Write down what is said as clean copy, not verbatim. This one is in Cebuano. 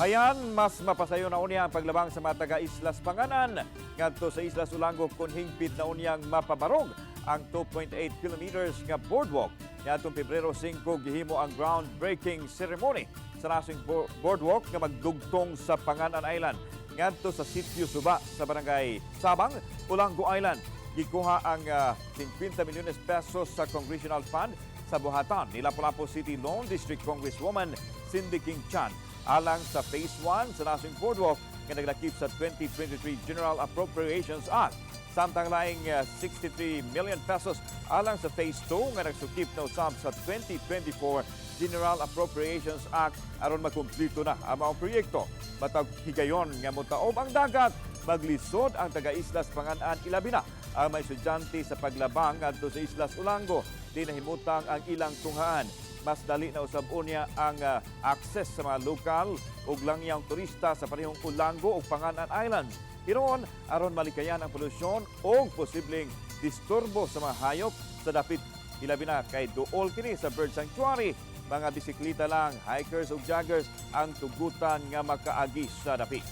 Hayan, mas mapasayo na unya ang paglabang sa mga taga-Islas Panganan ngadto sa Islas Olango kung hingpit na unyang mapabarog ang 2.8 kilometers nga boardwalk. Niadtong Pebrero 5 gihimo ang groundbreaking ceremony sa nasing boardwalk nga magdugtong sa Panganan Island ngadto sa Sitio Suba sa Barangay Sabang, Olango Island. Gikuha ang 50 milyones pesos sa Congressional Fund sa buhatan ni Lapu-Lapu City Lone District Congresswoman Cindy King Chan alang sa Phase 1 sa nasing boardwalk nga naglakip sa 2023 General Appropriations Act. Samtang laing 63 million pesos alang sa Phase 2 nga nagsukip na usab sa 2024 General Appropriations Act aron makumplito na ang mga proyekto. Matag higayon nga motaob ang dagat, maglisod ang taga-Islas Panganan, ilabi na ang may estudyante sa paglabang ngadto sa Islas Olango. Di nahimutang ang ilang tunghaan. Mas dali na usab unya ang access sa mga lokal ug langyang turista sa parehong Olango ug Panganan Islands. Hinuon, aron malikayan ang polusyon o posibleng disturbo sa mga hayop sa dapit, ilabi na kay duol kini sa bird sanctuary. Mga bisikleta lang, hikers ug joggers ang tugutan nga makaagi sa dapit.